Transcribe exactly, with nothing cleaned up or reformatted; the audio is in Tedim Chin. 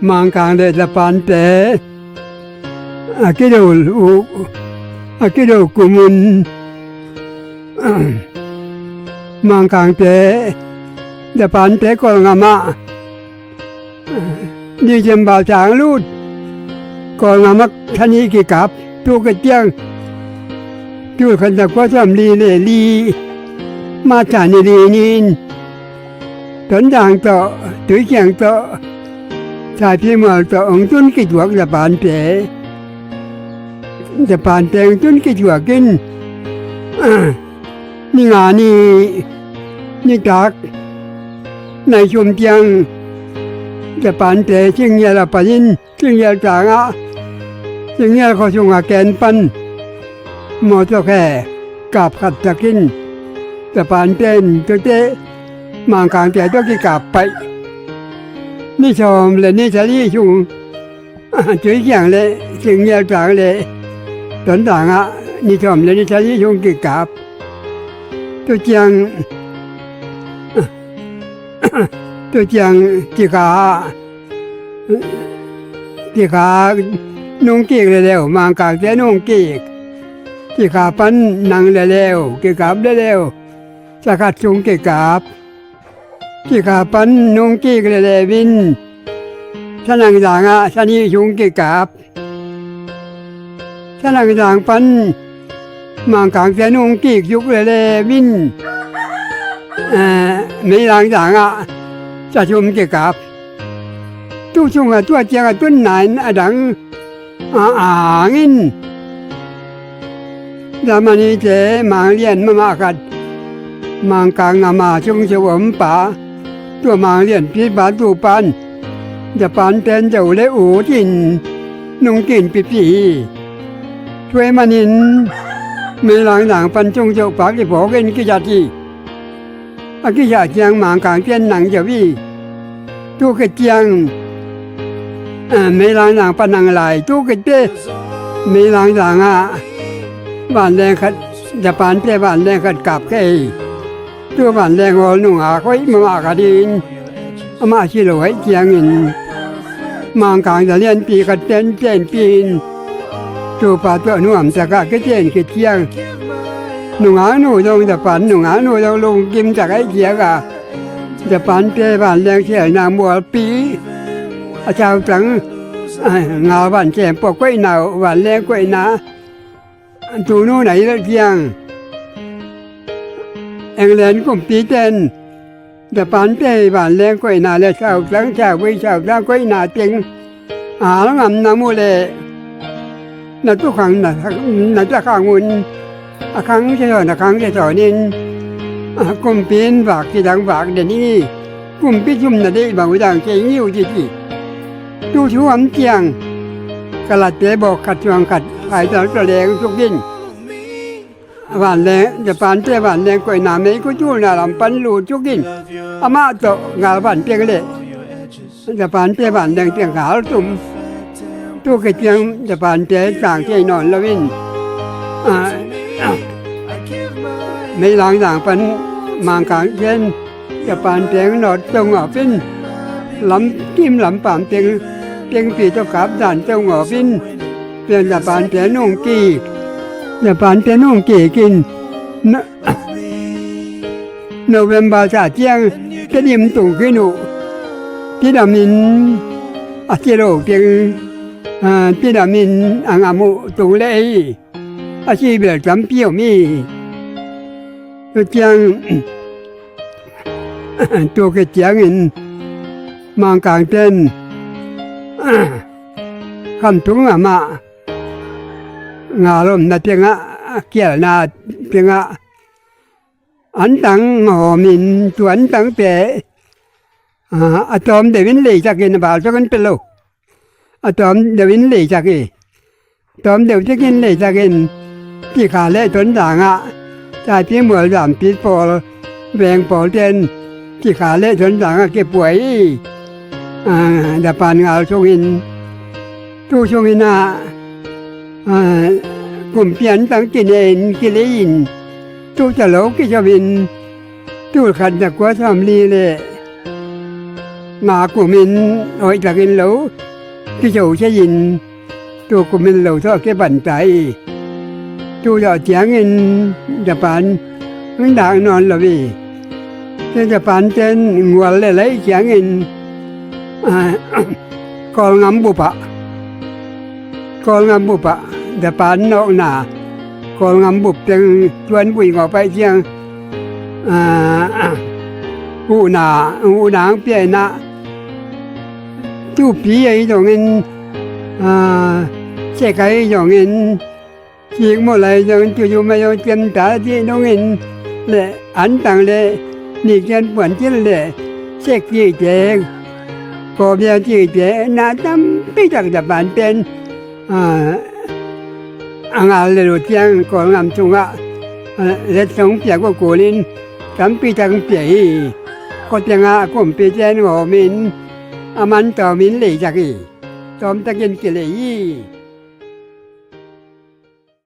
Mangkang le Japan te a kido uh, a kido kumun Mangkang te Japan te Kawlngam ah December sang lut Kawlngam ah tha nih kikap. Tu ka tiang tul khat za kua sawm li le li March ni li ni in Tonzang tawh, Tuikiang tawh, Saipimol tawh hong tun kituak Japan te. Japan te hong tun kituak in ni nga ni nitak nai sum tiang Japan te Singngial a pai in Singngial tangah Singngial khua sungah ken pan mawtaw khe kap khat takin Japan ten tute Mangkang te tawh kikap paih. Ni sawm le ni sali sung Tuikiang le Singngial tang le Tonzang ah ni sawm le ni sali sung kikap. Tu ciang tu ciang kikha kikha nungkik leleu Mangkang te nungkik kikha pan nang leleu kikap leleu sa khat sung kikap. Kikha pan nungkik leleu in sa nang zangah sa nih sung kikap. Sa nang zang pan Mangkang te nungkik zuk leleu in Meilang zangah sa sum kikap. Tu sungah tua ciangah tunna in a dang a ang in Germany te Manglian mahmah khat Mangkang a ma sung sung om pa tua Manglian pipa tu pan Japan ten zo le ut in nungkin pipi hi. Tua ahih manin Meilang zang pan sung sung pa kiphawk in kizat hi. A kizah ciang Mangkang ten nang zo hi. Tu khit ciang Meilang zang pan nang lai tu khit te Meilang zangah vanleng khat Japan te vanleng khat kap khe hi. Tu vanleng hawl nungak hoih mahmah khat in amah si lo ahih ciangin Mangkang zalianpi khat ten tenpi in tupa tuah nuamtakah kiten khit ciang nungak nu zong Japan nungak nu zong lungkimtak ahih ciangah Japan te vanleng sialna mualpi a sautang ngal van sem pua koihna uh vanleng koihna tunu na hilh ciang England kumpi ten Japan te vanleng koihna le sautang sauvei sautang koihna teng a hal ngam na muh leh na tukhang na takhang un a khang siasawn a khang siasawn in kumpi in vak cidang vak den hi. Kumpi sum na deih bang uh dang kei ngiu ci ci. Tu thu am ciang kalatte bawk khat suang khat phaital tawleng sukin vanleng Japan te vanleng koihna mei kutulna lam pan lut sukin amah tawh ngal van teng le Japan te vanleng teng ngal tum. Tu khit ciang Japan te sang thei nawn loin Meilang zang pan Mangkang ten Japan teng nawt tong awpin lam kim lam pam teng tengpi tawh kap dan tong awpin pian Japan te nungkik Japan te nungkik in November sa ciang Tedim tung khin uh. Tidamin a si lo teng Tidamin a ngam uh tung leh hi. A si bel tampi om hi. Tu ciang tu khit ciangin Mangkang ten Khamtung amah ngalomna tengah kialna tengah antang ngawmin tu antang te a tawm deuhin leitakin a val sawkin pe lo. A tawm deuhin leitak hi. Tawm deu tekin leitakin Tikha le Tonzangah Saipi mual zampi pawl veng pawl ten Tikha le Tonzangah kipuai hi. Japan ngal sungin tu sungin ah kumpi antang kinein kilei in tu ta lo kizo in tul khat za kua sawm li le Nga kumin hoihtakin lo kizo thei-in, tu kumin lo tawh a kiban ta hi. Tu zawh ciangin Japan hong dak nawn lo hi. Tua Japan ten ngual le laih ciangin, ah, Kawlgam bup ah, Kawlgam bup ah Japan nawkna, Kawlgam bup teng tuanvui ngawh paih ciang, ah, huhna, huhna hong pia in ah, tupi ahi zongin, ah, sek ahi zongin, cikmawh lai zongin, tuyu mai zong ciamta dih dongin le, antang le, nikian puan cil le, sek cihte, kawbia cihte, na tampi tak Japan ten, ah, a ngal le lo ciang Kawlgam sungah, ah, letsong piak uh kulin tampi tak hong pia hi. Kawtengah kumpi ten ngawmin, a man tawmin leisak hi. Tawmtakin kilei hi.